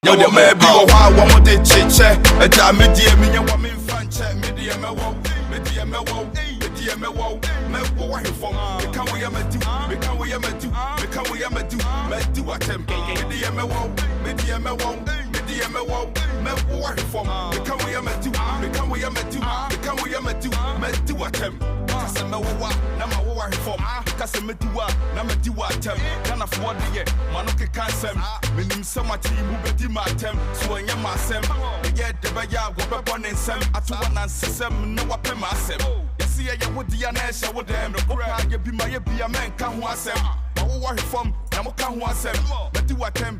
Yɛwɔ mmaa bi wɔ hɔ a wɔn de kyekyɛ ɛgya medeɛ menyɛ wɔ memfa nkyɛ medeɛ mɛwɔ medeɛ mɛwɔ medeɛ mɛwɔ mɛwɔ wahwe fam meka wo yɛ madiw meka wo yɛ madiw meka wo yɛ madiw madi w'atɛm medeɛ mɛwɔ medeɛ mɛwɔ medeɛ mɛwɔ mɛwɔ wahwe fam meka wo yɛ madiw meka wo yɛ madiw meka wo yɛ madiw madi w'atɛm kasɛ mɛwɔ wa na ma wɔ wahwe fam kasɛ mɛdi wa na madi w'atɛm Ghanafoɔ deɛ ma no keka nsɛm menim sɛ mate mu bɛdi m'atɛm so ɛnyɛ m'asɛm ɛyɛ de bɛyɛ a wɔbɛbɔ ne nsɛm ato wanansesɛm na wapɛ m'asɛm yɛse yɛyɛ wo dea na ɛhyɛ wo dɛm wopaa yɛ bi ma yɛ bia mɛnka ho asɛm ma wowɔ hwe fam na moka ho asɛm madi w'atɛm.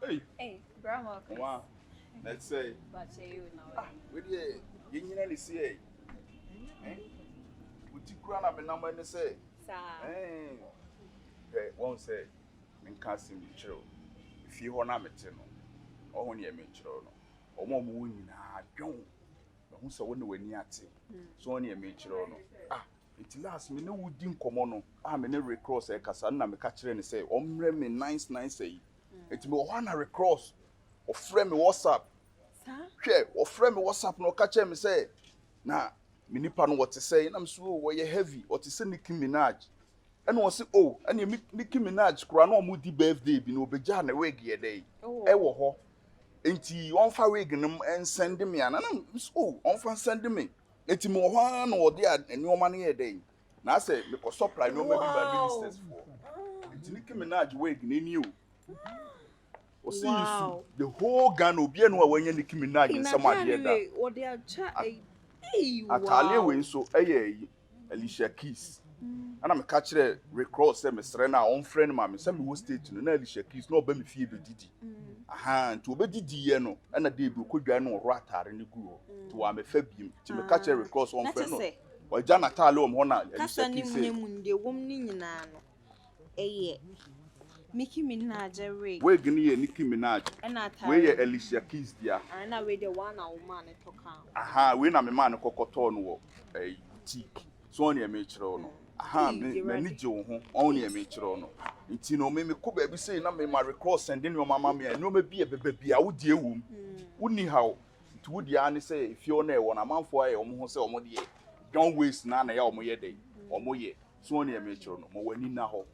Hey. Hey, Grandma. Wow. Let's say. Ah, we deɛ yɛnyina ne si ɛ. Wo ti kura na menam ani sɛ. Saa. Hwɛ, wɔn sɛ menka asɛm bi kyerɛ wo. Fie hɔ na mete no. Ɔho neɛ mekyerɛ wo no. Ɔmo a ɔmo wɔ nyinaa dwon. Mahu sɛ wo ne w'ani ate. So wɔn neɛ mekyerɛ wo no. Ah, nti last me ne wo di nkɔmmɔ no a me ne Rick Ross ɛkasa no na meka kyerɛ ne sɛ ɔmmrɛ me nice nice ayi. Nti mewɔ hɔ a na Rick Ross ɔfrɛ me WhatsApp. Hwɛ, ɔfrɛ me WhatsApp na ɔka kyerɛ me sɛ na me nipa no wɔte sɛ na me so, oh, wɔyɛ heavy, ɔte sɛ Nicki Minaj. Ɛna ɔse, oh, ɛne Nicki Minaj koraa na ɔmo di birthday bi na ɔbɛgyaa ne wig yɛ dɛ ɛwɔ hɔ, nti ɔmfa wig no nsɛnde me ana. Na me so, oh, ɔmfa nsɛnde me. Nti mewɔ hɔ ara na ɔde nneɛma no yɛ dɛ na asɛ mekɔ supply nneɛma bi ba ministers foɔ. Nti Nicki Minaj wig n'ani o, ɔsi yi su the whole Ghana obiara no a wanya Nicki Minaj nsɛm adeɛ da. Wɔde atwa. Hey, ataaleɛ wei nso ɛyɛ ayi Alicia Keys. Ɛna meka kyerɛ Rick Ross sɛ mesrɛ no a ɔmfrɛ no ma me sɛ mewɔ state no na Alicia Keys na ɔba me fie bɛdidi aha. Nti ɔbɛdidi yɛ no ɛna de bi ɔkɔdwa no ɔhoro ataare no gu hɔ, nti wɔamɛfa biem. Nti meka kyerɛ Rick Ross ɔmfrɛ no, ɔgya n'ataale wɔ m hɔ na Alicia Kasa ne Keys mu ne sɛ mu deɛ wɔm ne nyinaa no ɛyɛ Nicki Minaj wig. Wig no yɛ Nicki Minaj. Ɛna ataare. Wei yɛ Alicia Keys dea. Ɛna wei deɛ wɔn na wɔn maa ne tɔ kan. Aha, wei na memaa no kɔkɔtɔɔ no wɔ ɛyi boutique so. Ɔne ɛmɛ kyerɛw no aha me m'ani gye wo ho. Ɔne ɛmɛ kyerɛw no nti no me mekɔ baabi sei na me ma record send nneɛma ma me a nneɛma bi a ɛbɛba bi a wodie wɔ mu wonni haw. Nti wodi ara ne sɛ efie hɔ na ɛwɔ no amanfoɔ ayɛ wɔn ho sɛ wɔn deɛ John Waste na ɛyɛ wɔn yɛ dɛ wɔn yɛ so. Ɔne ɛmɛ kyerɛw no ma w'ani na hɔ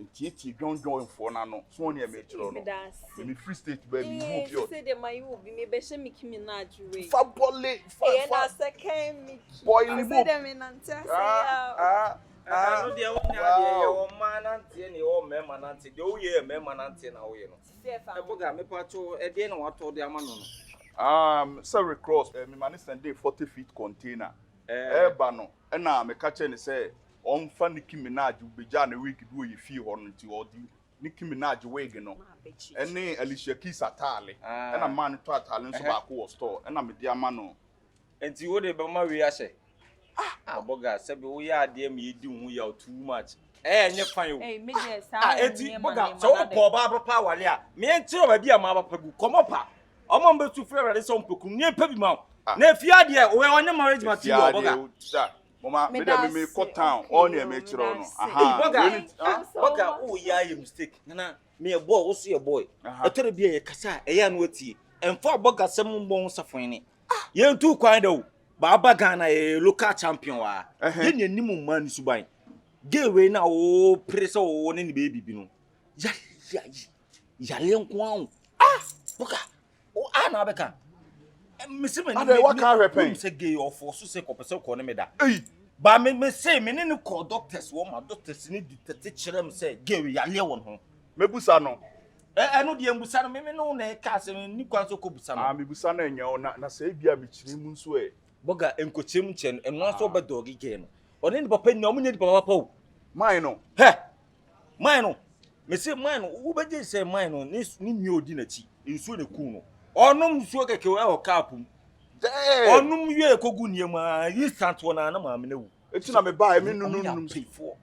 ntietie John John foɔ n'ano so. Ɔne ɛmɛ kyerɛw no me free state baabi mu obi ɔte sɛ deɛ ma yi obi mi bɛhyɛ Nicki Minaj wig. Fa bɔle fa ɛyɛ fa na second Nicki. Boily sɛ deɛ mi nante ase ah yɛ ah ah. Ɛno deɛ wonya deɛ yɛwɔ mmaa nanteɛ ne yɛwɔ mmarima nanteɛ. Deɛ woyɛ yɛ mmarima nanteɛ na woyɛ no. Ɛbɔga mepa kyɛw, ɛdeɛ na watɔ de ama no? Sɛ Rick Ross mema ne send 40 feet container ɛɛba no, ɛna meka kyerɛ ne sɛ ɔmfa Nicki Minaj begya ne wig bi wɔ yɛ fie hɔ no. Nti ɔde Nicki Minaj wig no ɛne Alicia Keys ataale ɛna maa no tɔ ataale nso baako wɔ store ɛna mede ama no. Nti wode bɛma wei ahyɛ? Ah, bɔga, sɛbi woyɛ adeɛ ma yɛdi wo ho yaw too much, ɛyɛ nyɛ fine o. Ɛy mi deɛ saa. Ah, eti bɔga, sɛ wopɔ ɔbaa papa awale a, meɛnkyerɛ baabi a maa papa gu kɔmɔ pa ɔma mbɛtu frɛ Awurade sɛ ɔmpɛ kunu ne ɛpɛ bi ma wo na efie adeɛ wɔyɛ ɔnyɛ marriage material, bɔga. Mama me deɛ me kɔ town, ɔne ɛmɛ kyerɛ no aha. Bɔga. Wei ne ah. Bɔga, woyɛ ayɛ mistake nana. Meyɛ boy, wo so yɛ boy. Ɛtɔre bi a yɛkasa a ɛyɛ a no atie ɛmfa bɔga sɛm mbɔ ho safoe ne yɛntu kwan da o. Baaba Ghana yɛ local champion wa yɛne anim mmaa ne suban gay wei na wopere sɛ wo ne ne bɛyɛ bibi no yare nko ara o. Ah, bɔga wo a na wabɛka mese m'ani Adɛ, waka ahwɛ pɛn? Sɛ gay ɔfɔ so sɛ kɔpɛ sɛ kɔ ne me da Ei. Ba me se me ne ne kɔ doctors wɔ ma doctors ne di tete kyerɛ me sɛ gay yareɛ wɔ ne ho. Mebusa no. Ɛno deɛ mbusa no, meme ne wo na ɛka asɛm ni kwan so kɔ busa no. Ah, mebusa no ɛnyɛ wo na sɛ ebi a mekyerɛ mu nso ɛ. Bɔga, nkɔkyerɛ mu kyerɛ no, ɛno nso ɔbɛdɔɔge gay no. Ɔne ne papa nyina ɔmo nyɛ nipa papa o. Mine no. Hɛ, mine no, mese mine no wobɛgye sɛ mine no ne nua odi n'akyi nsuo ne kun no ɔnom nsuo kɛkɛ ɛwɔ cup mu. Damn. Ɔnom wie kɔgu nneɛma instant wɔ na maame no awu. Eti na mebaa me Ɔmo nunu yɛ num. apeifoɔ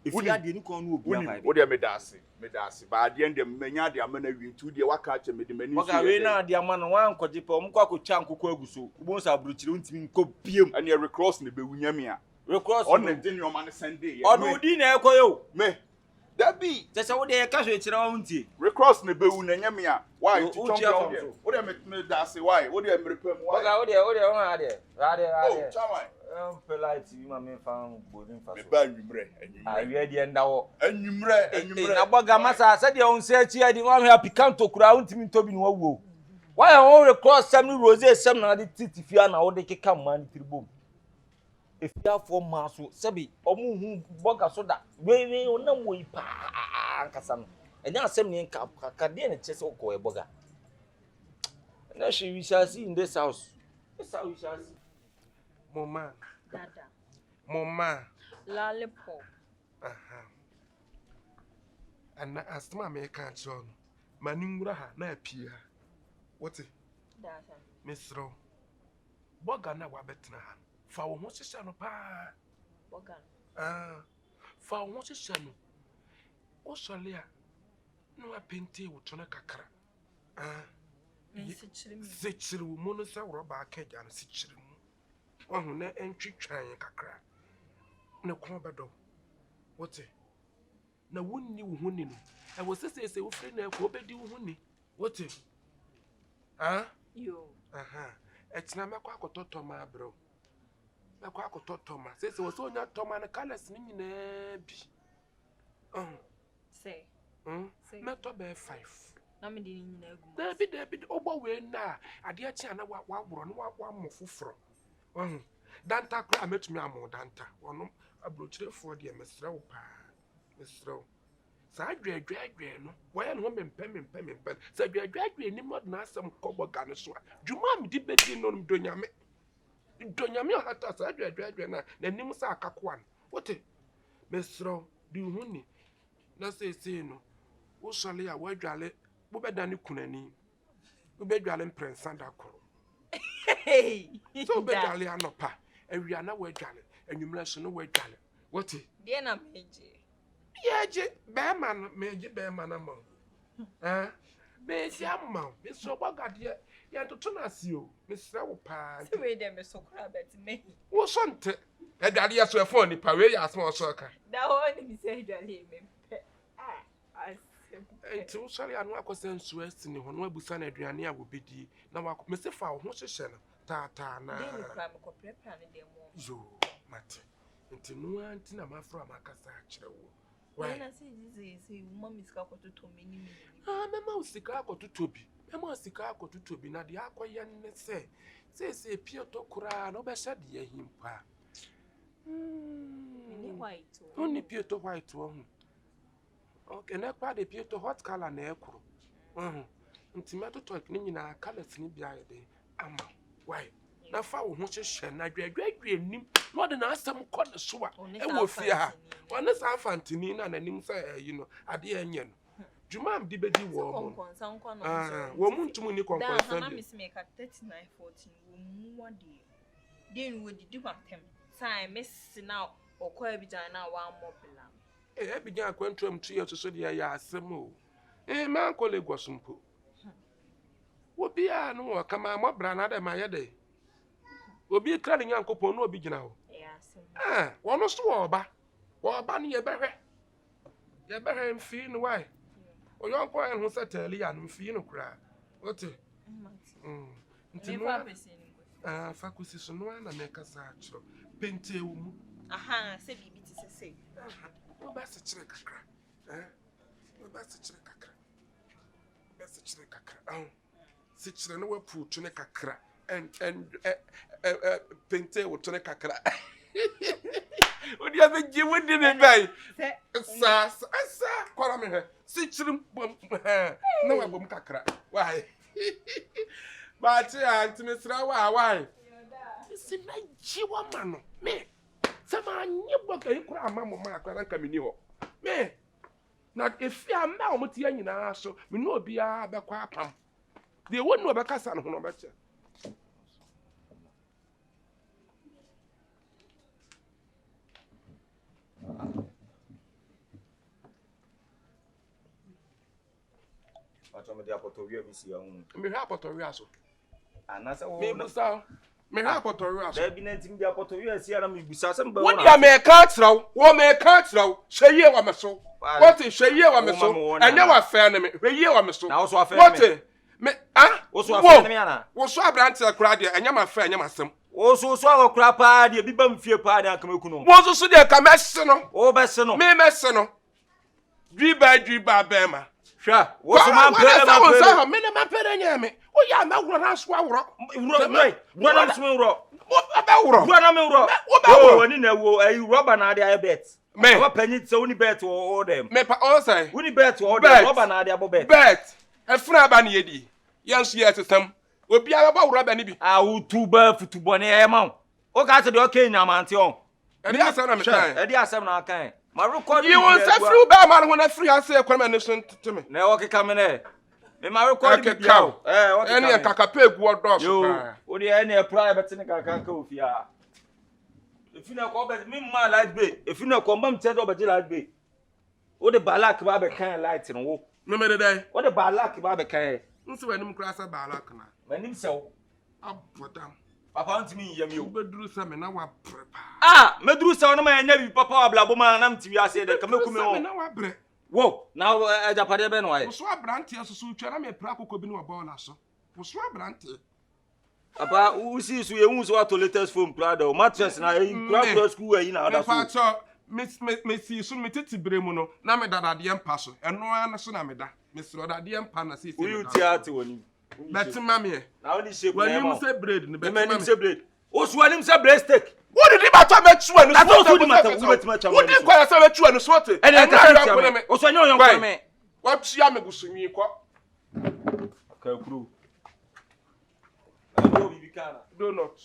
efi Wonim- adeɛ ne kɔn no obi wonim abae. wo deɛ meda ase, meda ase. Ba adeɛ no deɛ manya de ama no awie, nti wo deɛ waka akyɛ mede m'ani nso Bɔga yɛ wei dɛn. na ade ama no wankɔgye pɛ ɔmo kɔ akɔtwa nkokɔ agu so, wobɛhu sɛ aburokyire wontumi nkɔ biem. Ɛneɛ Rick Ross ne bɛwu nyɛ me a Rick Ross ɔne de nneɛma no sɛnde yɛ. Ɔde wo din na ɛkɔyɛ o. Me dabi. Dabi. Kyɛ sɛ wo deɛ yɛka hwee kyerɛ wo ntie. Rick Ross na ɛbɛwu na ɛnyɛ me a. Why? Wo Nti wo champion tua wo fam deɛ. so. Wo deɛ me me da ase why? Wo deɛ mmere pa mu why? Bɔga wo deɛ wo deɛ wo ha deɛ. Ha deɛ ha Oh, deɛ. chairman. Mpɛ light bi ma me nfa bɔ ne nfa Me so. ba anwummerɛ, anwummerɛ. Awia deɛ nda hɔ. Anwummerɛ, anwummerɛ. Na bɔga masa sɛdeɛ wo nsa akyi adi wɔn ahwɛ apikanto koraa wontumi ntɔ bi na wawuo. Wayɛ ho rekorɔ sɛm ne rose sɛm na ade tete fie na wode keka mmaa ne tiri bom. Efiafoɔ mmaa so sɛbi ɔmo hu bɔga so da wei wei ɔnam wɔ yi paa ankasa no ɛnyɛ asɛm ne nka kakadeɛ ne kyerɛ sɛ wokɔ ɛbɔga. Ɛnɛ hwɛ we shall see in this house. This house we shall see. Moma. Dada. Moma. Lollipop. Aha. Ɛna asɛm a meka akyerɛ wo no, ma ne nwura ha na apue ha. Wote? Dada. Mesrɛ wo. Bɔga no a wabɛtena ha no, fa wo ho hyehyɛ no paa. Bɔga no. Ah, fa wo ho hyehyɛ no. Wosɔre a, na wapente wo to no kakra. Ah. Sekyere wo mu no sɛ rɔba aka agya no, sekyere mu. Wahu na ɛntwitwan kakra. Ne kɔn bɛdɔ wo. Wote? Na wonni wo ho ni no. Ɛwɔ sɛ seesei wofiri na ɛkɔ wobɛdi wo ho ni. Wote? Ah? Yo. Aha. Ɛkyena mɛkɔ akɔtɔ tɔma abrɛ wo. Mɛkɔ akɔtɔ tɔma. Seesei wɔ sɛ onya tɔma no colours no nyinaa bi. Ɔho. Sɛ. Mm? Sɛ. Mɛtɔ bɛyɛ five. Na mede ne nyinaa gu mu. Dabi dabi wobɔ wei nna a adeɛ kye a na waworɔ na wammɔ foforɔ. Wahu? Danta koraa mɛtumi ama wo danta. Wɔnom aburokyerefoɔ deɛ mesrɛ wo paa. Mesrɛ wo. Saa dwɛɛdwɛɛdwɛɛ no wɔyɛ ne ho mempɛ mempɛ mempɛ. Sɛ dwɛɛdwɛɛdwɛɛ nim na ɔde n'asɛm kɔ bɔga no so a dwuma a mede bɛdi no dɔ nyame. Dɔ nyame ɔhata saa dwɛɛdwɛɛdwɛɛ no a n'anim sɛ akakoa no. Wote? Mesrɛ wo di wo ho ni. Na seesei no, wosɔre a woadwale, wobɛdane kunani. Wobɛdwale mprɛnsa da koro. Sɛ wobɛdwale anɔpa, awia na woadwale, anwummerɛ so na woadwale. Wote? Deɛ na megye. Yɛgye bɛrima no, megye bɛrima no ama wo. Eh? Megye ama wo. Mesrɛ bɔga deɛ, yɛntoto no ase o. Mesrɛ wo paa. Sɛ wei deɛ meso koraa bɛte mehi. Wo so nte. Adwareɛ so ɛfɔn nipa wei yɛ asɛm a ɔsɔ ka. Da hɔ nim sɛ adwareɛ mempɛ. Ah, asɛm. Nti wosɔre a na wakɔ sɛ nsuo asi ne hɔ na wabusa no aduane a wɔbɛdie na wakɔ mese fa wo ho hyehyɛ no taataa naa. Dɛn ne koraa mekɔprapra ne dɛm wɔ. Yoo, mate. Nti no ara nti na mafrɛ a makasa akyerɛ wo. Why? Na sɛ gye sɛ sɛ woma me sika akɔtotɔ m'anim ni. Ah, mɛma wo sika akɔtotɔ bi. Mɛma wo sika akɔtotɔ bi na deɛ akɔyɛ ne sɛ seesei pie tɔ koraa na wobɛhyɛ deɛ ahim paa. Mene white o. Wonni pieto white wɔ ho. Okay, na ɛkora de pieto hot color na ɛkoro. Ɔho. Nti mɛtotɔ ne nyinaa colors ne bi ayɛ den ama wo. Why? Na fa wo ho hyehyɛ na dwadwadwa anim na ɔde n'asɛm kɔ ne so a ɛwɔ fie ha. Ɔne saa fantini na n'anim sɛ ɛyi no adeɛ ɛnyɛ no. Dwuma a mede bɛdi wɔ mo no. Kɔnkɔnsa nkwa na Ah, wɔn mu ntum ni Da kɔnkɔnsa hana bi. mesi meka 39 14 wɔ mu adeɛ. Den wɔ didi matem. Saa mesi na ɔkɔ Abidjan na wammɔ bla. Eh, Abidjan akwantu am tu yɛ soso deɛ yɛ asɛm o. Eh, mankɔ Lagos mpo. Obiara no wɔ kama mmɔbra na dɛ ma yɛ dɛ. Obi kra ne Nyankopɔn na obi gyina hɔ. Ɛyɛ asɛm. Ah, wɔn nso wɔ ɔba. Wɔ ɔba no yɛbɛhwɛ. Yɛbɛhwɛ mfii no wae. Ɔyɔnko ayɛ ne ho sɛ tɛɛli no mfii no koraa. Wote? Mm. Nti no Mefa apɛsɛ ni nkosi. ah, fa kosi so no ara na mɛkasa akyerɛ. Pente wo mu. Aha, sɛ biribi te sɛ sɛ. Wobɛsekyere kakra. Eh? Wobɛsekyere kakra. Wobɛsekyere kakra. Aho. Sekyere na wapu to ne kakra. ɛn ɛn ɛ ɛ ɛ pente wo to ne kakra. Wodi abɛgye wodi ne bɛn. Saa saa saa kɔra me hwɛ. Sekyere bom hɛn na wabom kakra. Why? Baakye a nti mesrɛ wo a why? Si na gye wama no. Me sɛ maanye bɔga yi koraa ama mo maa koraa na nka menni hɔ. Me na efi a mma a wɔte yɛ nyinaa so me ne obiara bɛkɔ apam. Deɛ wɔn nu ɔbɛkasa no ho na ɔbɛkyɛ. Ɔtɔ mede apɔtɔwia bi si ho. Mehwɛ apɔtɔwia so. Anaasɛ wo Mebusa wo. Mehwɛ apɔtɔwia so. Daabi na ntimi de apɔtɔwia si ara mebusa sɛ mbɛ Wo deɛ mɛka akyerɛ wo. Wɔ mɛka akyerɛ wo. Hyɛ yie wɔ me so. Wote, hwɛ yie wɔ me so. Ɛnyɛ w'afɛɛ ne me. Hwɛ yie wɔ me so. Wote, me ah. Wo so afɛɛ ne me ana? Wo so aberanteɛ koraa deɛ ɛnyɛ m'afɛɛ ɛnyɛ m'asɛm. Wo so so akɔkora paa deɛ bi ba me fie paa deɛ anka mɛku no. Wo nso so deɛ ka mɛse no. Wo bɛse no. Me mɛse no. Dwiba dwiba bɛrima. Hwɛ, wo so mampere mampere. Me ne mampere nyɛ me. Wo yɛ a mɛworɔ na nso aworɔ. Wurɔ wurɔ wurɔ na nso worɔ. Wo bɛworɔ. Wurɔ na me worɔ. Wo bɛworɔ. Wani na wo ayi rɔba na ade ayɛ bet. Me. Ɔba panyin sɛ woni bet wɔ wo dɛm. Me pa o sɛ. Woni bet wɔ wo dɛm rɔba na ade abɔ bet. Bet. Ɛfuna aba ne yɛ di. Yɛn nso yɛ sesam. Obiara bɛbɔ rɔba ne bi. A wotu ba futu bɔne ɛyɛ ma wo. Wo ka sɛ deɛ ɔka nyinaa mante ɔn. Ɛde asɛm na meka ɛ. Ɛde asɛm na aka ɛ. Ma rekɔd Yi wo nsa firi wo bɛrima no ho na firi ha sɛ ɛkwan ma ne so ntete me. Na ɛwɔ keka me nɛ. Me ma rekɔd bi bia o. Ɛɛ wɔ keka me. Ɛne nkakapɛ egu ɔdɔɔso paa. Wo deɛ ɛne ɛpra ɛbɛte ne kakra nka ofie a. Efi na ɛkɔ ɔbɛ me mma light bay. Efi na ɛkɔ mma me kyɛn sɛ ɔbɛgye light bay. Wo de balak ba abɛka yɛ light no wo. Me me de dɛ. Wo de balak ba abɛka yɛ. Nsi w'anim koraa sɛ balak na. M'anim sɛ wo. Abɔ dam. Papa ntumi nyɛ mi o. Wobɛduru sɛ me na wabrɛ paa. Ah, mɛduru sɛ wo na ma yɛnyɛ biribi papa wɔ abrabɔ mu a na mete wiase dɛ ka mɛku me ho. Wobɛduru sɛ me na wabrɛ. Wo, na agyapadeɛ bɛn na wayɛ? Wo so aberanteɛ soso twa na mepra akokɔ bi ne wɔ bɔɔla so. Wo so aberanteɛ. Papa, wo sii so yɛhu sɛ woatɔ latest phone koraa da o. Mattress na ɛyi kura kura school ayi na ɔda so. Mepakyɛ me me me sii so me tete bere mu no na meda dadeɛ mpa so. Ɛno ara no so na meda. Mesrɛ dadeɛ mpa na seesei meda. Woyi ti ate w'anim. Bɛte ma meɛ. Na woni shape na ɛma. W'anim sɛ braid no bɛte ma me. M'anim sɛ braid. Wo so w'anim sɛ braid stick. Wodidi bata mɛtwi w'ani so. Ata wo so di mata wobɛtumi atwa m'ani so. Wodi nkwa sɛ mɛtwi w'ani so te. Ɛne ɛkasa tia me. Wo so ɛnyɛ ɔyɔnko me. Watua me busumii kɔ. Kakuro. Ɛbɔ biribi kaa na. Donut.